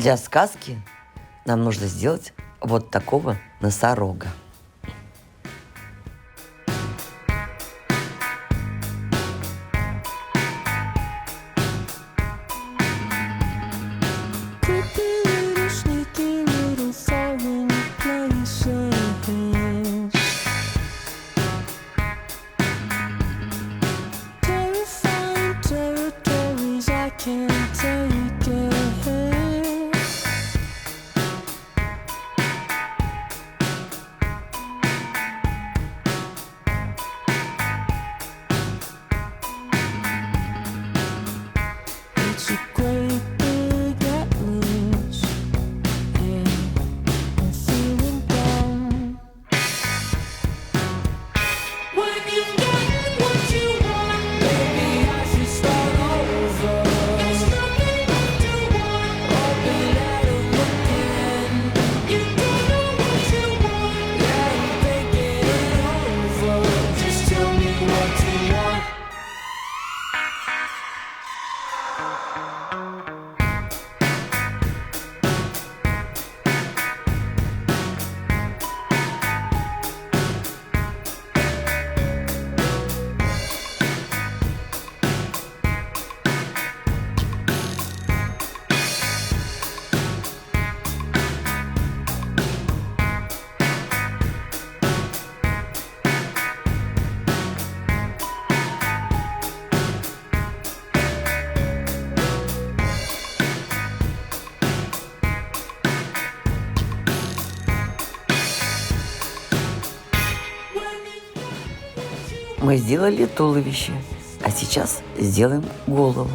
Для сказки нам нужно сделать вот такого носорога. Creepy little sneaky little foreign places. Terrifying territories I can't take it. It's a great big atlas. Yeah, I'm feeling dumb. When you've got what you want, maybe I should start over. There's nothing left to want. Open at 'em again. You don't know what you want. Yeah, I'm thinking it over. Just tell me what you want. Мы сделали туловище, а сейчас сделаем голову.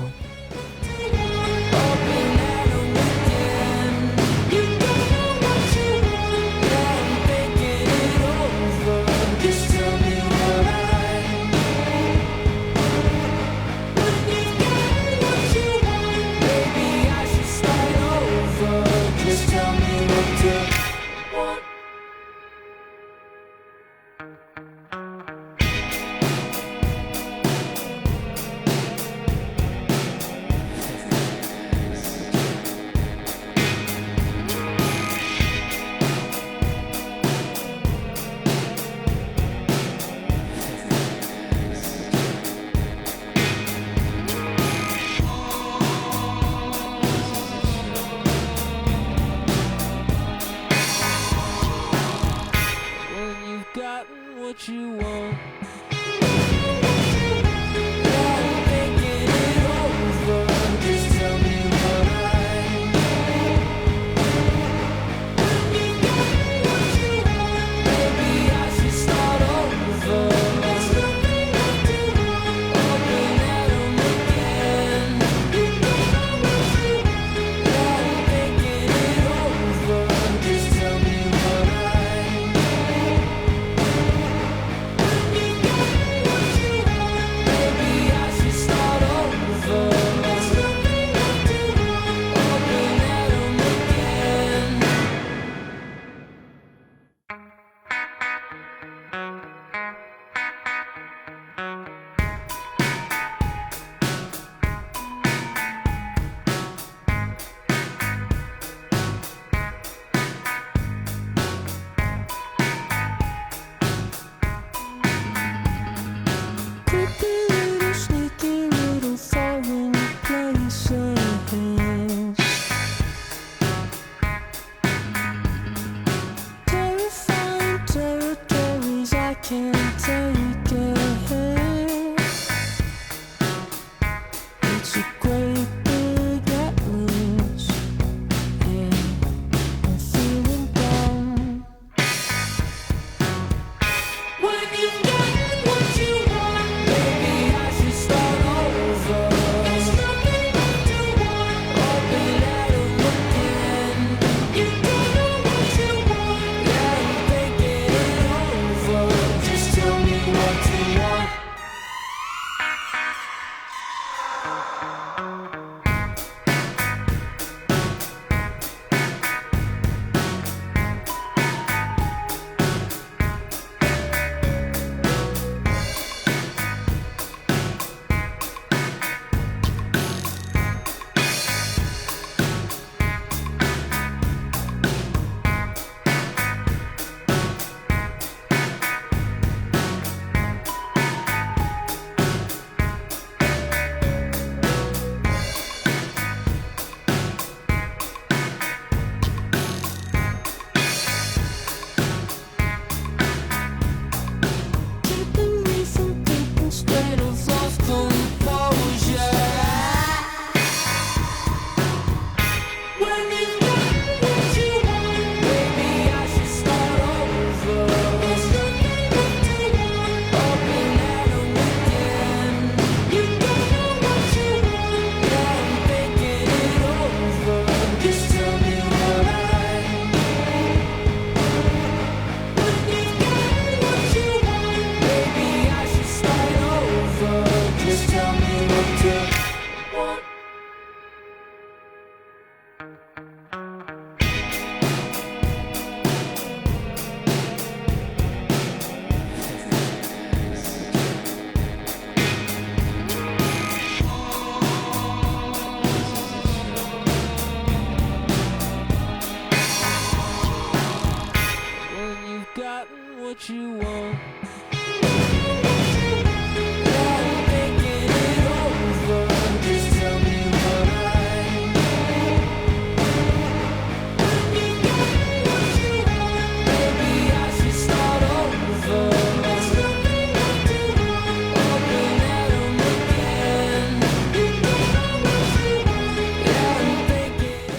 You don't know what you want. Yeah, I'm thinking it over. Just tell me what I. When you've got what you want, maybe I should start over. Just tell me what you want. When you've gotten what you want. Yeah, I'm thinking it over. Just tell me what I. When you've got what you want, maybe I should start over. There's nothing left to want. Open at 'em again. You don't know what you want. Yeah, I'm thinking it over. Just tell me what I. When what you want. Yeah, I'm thinking it over. Just tell me what I. When you got what you want, maybe I should start over. There's nothing left to want. Open at 'em again. You don't know what you want. Yeah, I'm thinking.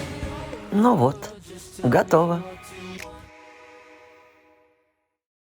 Ну вот, готово.